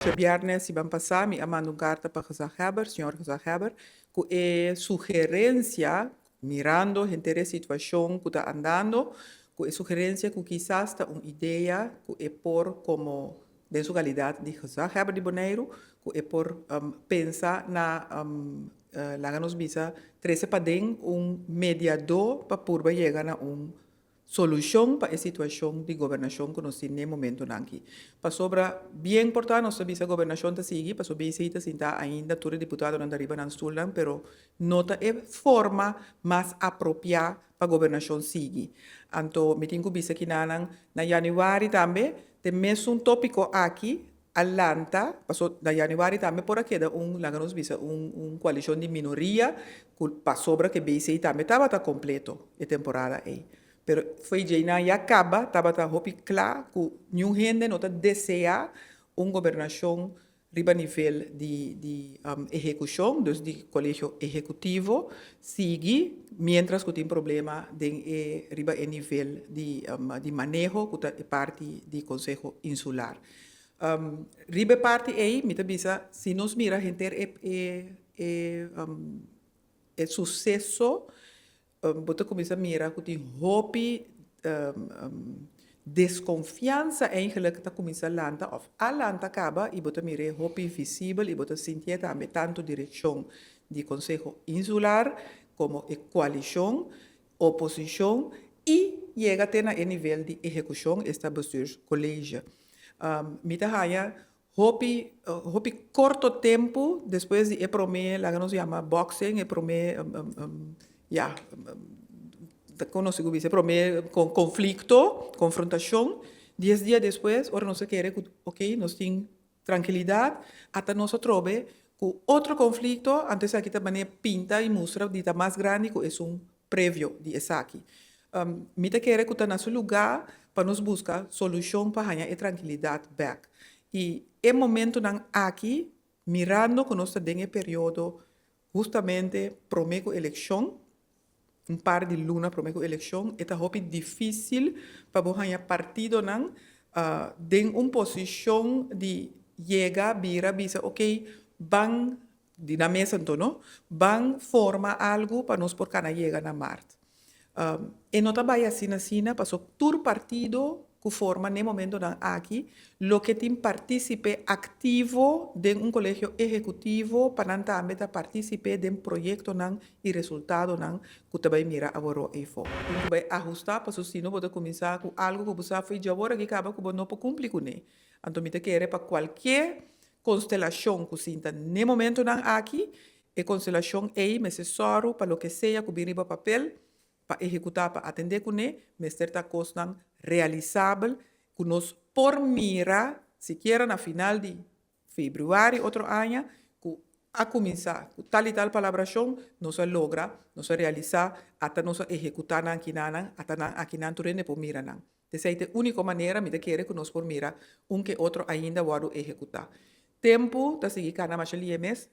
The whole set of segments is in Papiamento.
Djabièrnè siman pasá mi a manda un karta pa Gezaghebber, señor Gezaghebber, ku e sugerensia, mirando henter e situashon ku ta andando, ku e sugerensia ku kisas ta un idea ku e por komo den su kalidat di Gezaghebber di Boneiru, ku e por pensa na laga nos bisa trese paden un mediadó pa purba yega na un solushon pa e situashon di gobernashon ku nos tin n'e momentunan aki. Pasobra bien por ta nos ta bisa gobernashon ta sigui, pasobra BC ta sinta ainda tur e diputadonan ta riba nan stulnan, pero no ta e forma mas apropiá pa gobernashon sigui. Anto mi tin ku bisa kinanan na yanüari tambe t'e mesun tópiko aki a lanta, paso na yanüari tambe por a keda un, laga nos bisa, un un koalishon di minoria ku pasobra ku e BC tambe tabata kompleto e temporada ei. Pero fo'i djeinan ya kaba tabata hopi kla ku niun hende no ta deseá un gobernashon riba nivel di di ehekushon, dus di kolegio ehekutivo, sigui miéntras ku tin problema den e riba e nivel di di maneho ku ta e parti di konseho insular. Riba e parti ei mi ta bisa si nos mira henter e e e e suseso bo ta kuminsá mira ku tin hopi deskonfiansa eigenlik ta kuminsá lanta òf a lanta kaba i bo ta mir'é hopi visibel i bo ta sintié tambe tantu direkshon di Konseho Insular komo e koalishon, oposishon i yega te na e nivel di ehekushon, esta Bestuurscollege. Mi ta haña Hopi, hopi korto tempu despues di e promé, laga nos yama boxing, e promé, ya, ta kon nos sigur bisa, e promé konflikto, konfrontashon, dies dia despues ora nos a kere ku oke nos tin trankilidat, ata nos atrobe ku otro konflikto, anto esaki ta manera pinta i mustra di ta mas grandi ku esun previo di esaki. Mi ta kere ku ta na su lugá pa nos buska solushon pa haña e trankilidat bèk. I e momentunan aki, mirando ku nos ta den e periodo hustamente promé ku elekshon, un par di luna promé ku elekshon, e ta hopi difísil pa bo haña partidonan den un posishon di yega bira bisa okey ban Di na mes anto no, ban forma algu pa nos por kana yega na mart. E no ta bai asina asina paso tur partido ku forma n'e momentonan aki loke tin partisipe aktivo den un kolegio ehekutivo pa nan tambe ta partisipe den proyektonan i resultadonan ku ta bai mira aworó eifó. Tin ku bai ahustá paso si no bo ta kuminsá ku algu ku bo sa fo'i djawor aki kaba ku bo no por kumpli kuné. Anto mi ta kere pa kualke Konstelashon ku sinta n'e momentonan aki, e konstelashon ei mester sòru pa loke sea ku bin riba papel pa ehekutá pa atendé kuné, mester ta kosnan realisabel ku nos por mira sikiera na final di febrüari otro aña ku a kuminsá ku tal i tal palabrashon, nos a logra, nos a realisá, ata nos a ehekutá nan kinanan, ata nan akinan tur hende por mira nan. Esei ta e úniko manera mi ta kere ku nos por mira un ke otro ainda wòrdu ehekutá. Tempu ta sigui kana masha lie mes,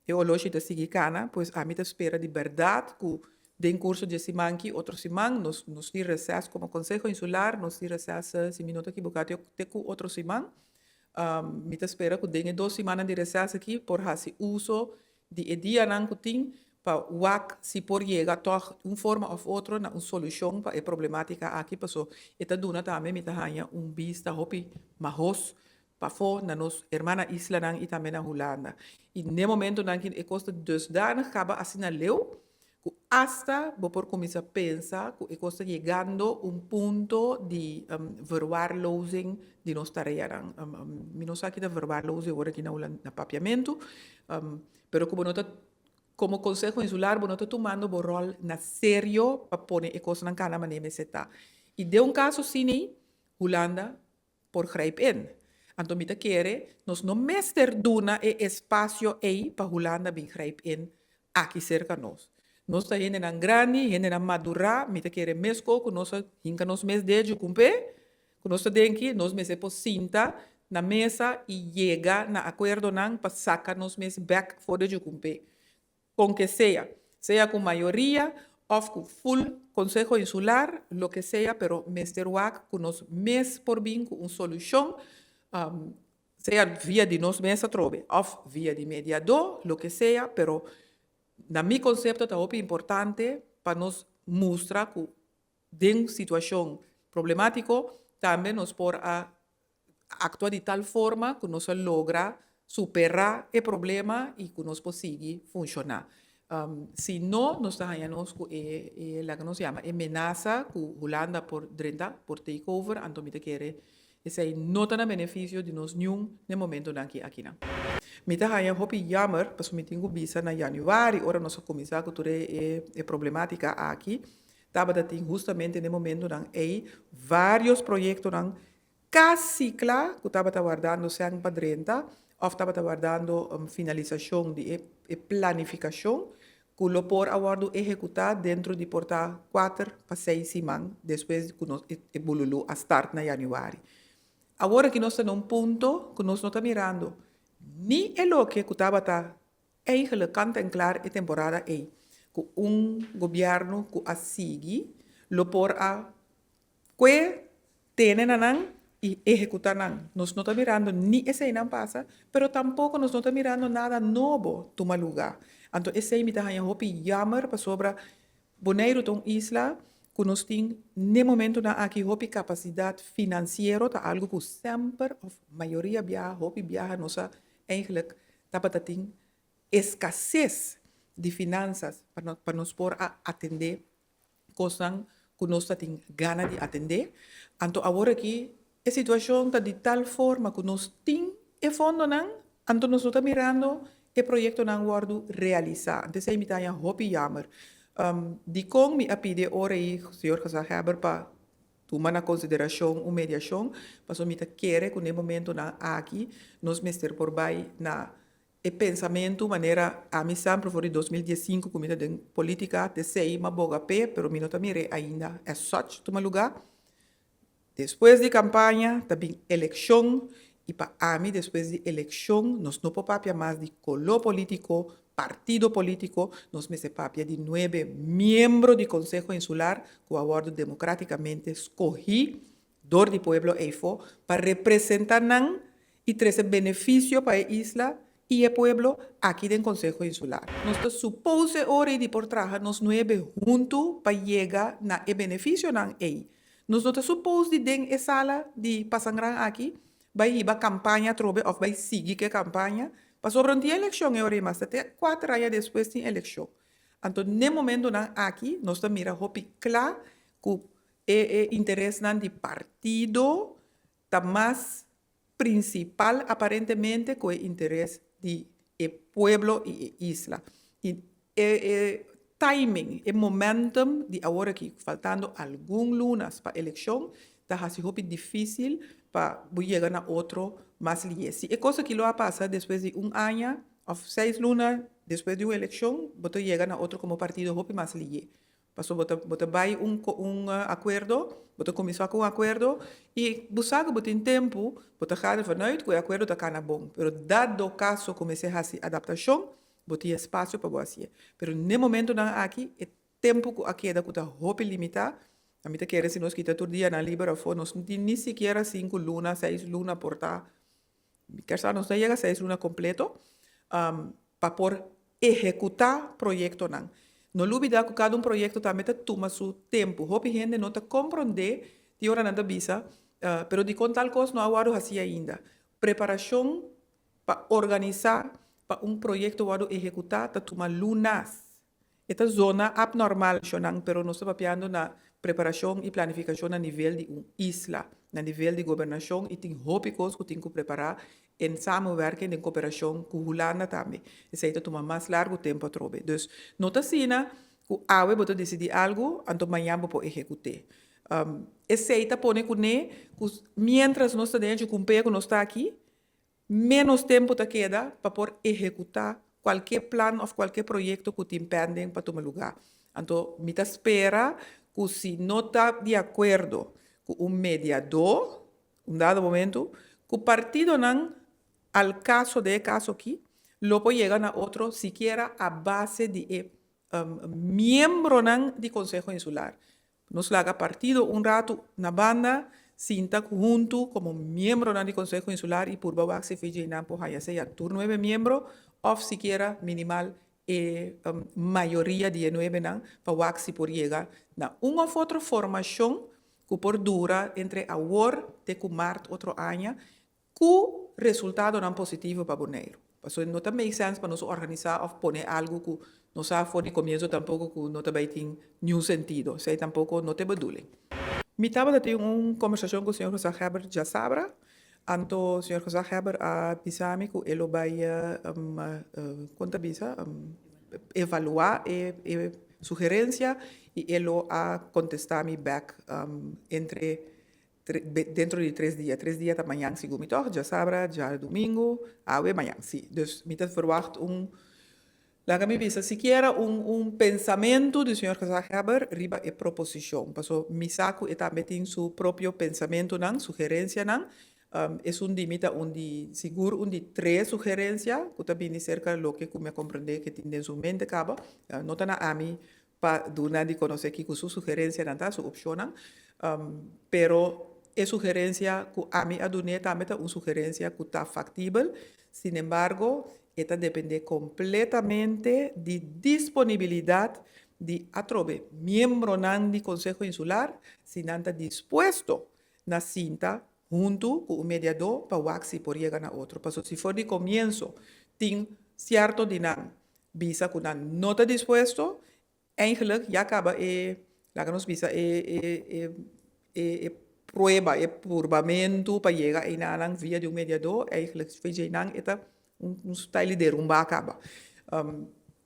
e oloshi ta sigui kana, pues ami ta spera di bèrdat ku den kurso di e siman ki otro siman nos nos tin reses komo Konseho Insular, nos tin reses si mi no ta kiboká te ku otro siman. Mi ta spera ku den e dos simannan di reses aki por hasi uso di e dianan ku tin pa wak si por yega tòg un forma òf otro na un solushon pa e problemátika aki paso e ta duna tambe mi ta haña un bista hopi mahos pafó na nos hermana islanan i tambe na Hulanda. I n'e momentonan ki e kos ta dusdanig kaba asina leu ku asta bo por kuminsá pensa ku e kos ta yegando un punto di verwaarlozing di nos tareanan. Mi no sa ki ta verwaarlozing ora aki na Hulan na papiamentu, pero ku bo no ta komo Konseho Insular bo no ta tumando bo ròl na serio pa pone e kosnan kana manera mester ta. I den un kaso asina Hulanda por grijp in. Anto mi ta kere nos no mester duna e espasio ei pa Hulanda bin grijp in aki serka nos. Nos ta hendenan grandi, hendenan madurá, mi ta kere mesko ku nos a hinka nos mes deju kump'é, ku nos ta denki, nos mester por sinta na mesa i yega na akuerdonan pa saka nos mes bèk for de djukump'é. Kon ke sea, sea ku mayoria òf ku ful Konseho Insular, loke sea, pero mester wak ku nos mes por bin ku un solushon. Sea via di nos mes atrobe òf via di mediadó, loke sea, pero na mi konsepto ta hopi importante pa nos mustra ku den situashon problemátiko tambe nos por a aktua di tal forma ku nos a logra superá e problema i ku nos por sigui funshoná. Si no, nos ta haña nos ku e, e laga nos yama e menasa ku Hulanda por drenta, por take over, anto mi ta kere esei no ta na benefisio di nos niun n'e momentonan ki akinan. Mi ta haña hopi jammer, pasobra mi tin ku bisa na yanüari ora nos a kuminsá ku tur e e problematika aki, tabata tin hustamente n'e momentonan ei vários proyektonan Kasi kla ku tabata wardando sèn pa drenta òf tabata wardando finalisashon di e planifikashon ku lo por a wòrdu ehekutá dentro di por ta kuater pa seis siman despues ku nos e bululú a start na yanüari. Awor aki nos ta na un punto ku nos no ta mirando ni e loke ku tabata Eigenlijk kant en klar e temporada ei ku un gobièrnu ku a sigui lo por a kue tene na nan i ehekutá nan. Nos no ta mirando ni eseinan pasa, pero tampoko nos no ta mirando nada nobo tuma lugá. Anto esei mi ta haña hopi jammer pasobra Boneiru ta un isla ku nos tin n'e momentunan aki hopi kapasidat finansiero, ta algu ku semper òf mayoria biaha, hopi biaha nos a eigenlijk tabata tin eskases di finansas pa nos pa nos por a atendé kosnan ku nos ta tin gana di atendé. Anto awor aki e situashon ta di tal forma ku nos tin e fondonan, anto nos no ta mirando e proyektonan wòrdu realisá. Anto esei mi ta haña hopi yammer. Dikon mi a pidi e ora ei señor Gezaghebber pa tuma na konsiderashon un mediashon? Pasobra mi ta kere ku na e momentonan aki nos mester por bai na E pensamentu manera ami semper for di 2015 ku mi ta den politica te sei m'a boga p'e pero mi no ta mir'é ainda as such tuma luga. Despues di campaña ta bin eleccion y pa ami despues di eleccion nos no por papia mas di color politico, partido politico, nos mester papia di nuebe miembro di Conseho Insular cu a wordo democraticamente scogi dor di pueblo eyfo pa representa nan y trece beneficio pa e isla y e pueblo aki den Conseho Insular. Nos ta supose ora ey di por traha nos nuebe hunto pa yega na e beneficionan ey. Nos no ta supose di den e sala di Pasangran aki bay hiba campaña atrobe of bay sigui cu e campaña pasobra no tin eleccion e ora ey mas ta te cuater aña despues tin eleccion. Anto n'e momentonan aki nos ta mira hopi cla cu e interesnan di partido ta mas principal aparentemente cu e interes di e pueblo y e isla. Y e e timing, e momentum di awor aki, faltando algun lunas pa eleccion, ta haci hopi dificil pa bo yega na otro mas liye. Si e cos aki lo a pasa despues di un aña of seis luna despues di un eleccion, bo ta yega na otro como partido hopi mas liye. Pasobra bo ta bo ta bai un un akuerdo, bo ta kuminsá ku un akuerdo i bo sa ku bo tin tempu, bo ta gana vanuit ku e akuerdo ta kana bon. Pero dado kaso ku mester hasi adaptashon, bo tin espasio pa bo hasié. Pero n'e momentunan aki e tempu ku a keda ku ta hopi limitá, ami ta kere si nos kita tur dianan liber afó nos no tin ni sikiera sinku luna, seis luna por ta Mi kier sa nos no yega seis luna completo pa por ehecuta proyectonan. No lubida cu cada un proyecto tambe ta tuma su tempo. Hopi hende no ta comprende tin ora nan ta bisa, pero dicon tal cos no a wordo haci ainda. Preparacion pa organisa pa un proyecto wordo ehecuta ta tuma lunas. E ta zona abnormal shonnan, pero nos ta papiando na preparashon i planifikashon na nivel di un isla, na nivel di gobernashon i tin hopi kos ku tin ku prepará en samenwerking, den koperashon ku Hulanda tambe. Esei ta tuma mas largu tempu atrobe. Dus no ta asina ku awe bo ta disidí algu anto mañan bo por ehekut'é. Esei ta pone kuné ku miéntras nos ta den e chukumpea ku nos ta aki, Ménos tempu ta keda pa por ehekutá kualke plan òf kualke proyekto ku tin pending pa tuma lugá. Anto mi ta spera ku si no ta di akuerdo ku un mediadó un dado momentu, ku partidonan al kaso den e kaso aki lo por yega na otro sikiera a base di e miembronan di Konseho Insular. Nos laga partido un ratu na banda. sinta huntu komo miembronan di Konseho Insular i purba wak si VJ-nan por haya sea tur nuebe miembro òf sikiera minimal e mayoria di e nuebenan pa wak si por yega na un òf otro formashon ku por dura entre awor te ku mart otro aña ku resultadonan positivo pa Boneiru. Pasobra no ta make sense pa nos organisá òf pone algu ku nos sa for di komienso tampoko ku no ta bai tin niun sentido. Esei tampoko no ta e bedoeling. Mi tabata tin un kombersashon ku señor Gezaghebber djasabra. Anto señor Gezaghebber a bisa mi ku e lo bai kon ta bisa evaluá e e sugerensia i e lo a kontestá mi bèk entre dentro di tres dia. Tres dia ta mañan segun mi tòg, djasabra, djadumingu, awe, mañan. Sí, dus mi ta verwagt un Laga mi bisa sikiera un un pensamentu di señor Gezaghebber riba e proposicion, paso mi sa cu e tambe tin su propio pensamentunan, sugerencianan. Esun di mi ta un di, sigur un di tres sugerencia cu ta bini cerca loke cu mi a comprende cu e tin den su mente caba. No ta na ami pa duna di conoce kico su sugerencianan ta, su opcionnan, pero e sugerencia cu ami a dun'é tambe ta un sugerencia cu ta factibel. Sinembargo, e ta dependé kompletamente di disponibilidat di atrobe miembronan di Konseho Insular si nan ta dispuesto na sinta huntu ku un mediadó pa wak si por yega na otro. Pasobra si for di komienso tin sierto di nan bisa ku nan no ta dispuesto, Eigenlijk ya kaba e, laga nos bisa, e e e e e prueba, e purbamentu pa yega einanan via di un mediadó, eigenlijk VJ-nan e ta un un style di derumbá kaba.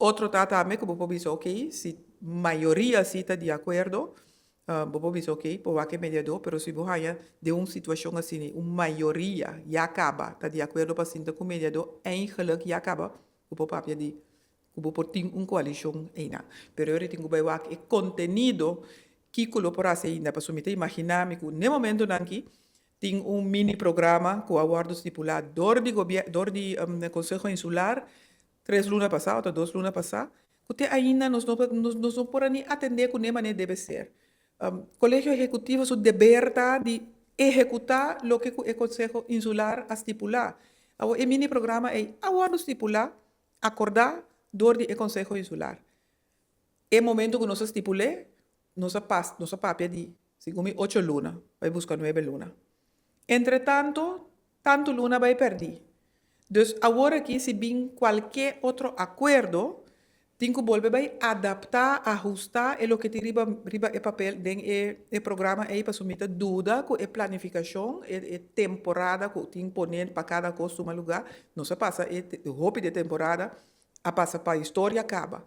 Otro ta tambe ku bo por bisa oké, si mayoria si ta di akuerdo, bo por bisa oké, por wak e mediadó, pero si bo haña den un situashon asina un mayoria ya kaba ta di akuerdo pa sinta ku mediadó, eigenlijk ya kaba bo por papia di ku bo por tin un koalishon einan. Pero ora tin ku bai wak e kontenido kiko lo por hasi ainda pasobra mi ta imaginá mi ku n'e momentonan aki tin un mini programa ku a wòrdu stipulá dor di gobiè dor di Konseho Insular tres luna pasá òf ta dos luna pasá ku te ainda nos no nos no por a ni atendé kuné manera debe ser. Kolegio Ehekutivo su deber ta di ehekutá loke ku e Konseho Insular a stipulá. Awor e mini programa ei a wòrdu stipulá Akordá dor di e Konseho Insular. E momento ku nos a stipul'é, nos a pas, nos a papia di, segun mi, ocho luna, bai buska nuebe luna. Entretanto, tantu luna bai pèrdí. Dus awor aki si bin kualke otro akuerdo, tin ku bolbe bai adaptá, ahustá e loke tin riba riba e papel den e e programa ei pasobra mi ta duda ku e planifikashon, e e temporada ku tin poné pa kada kos tuma lugá, Nos a pasa e hopi di e temporada a pasa pa historia kaba.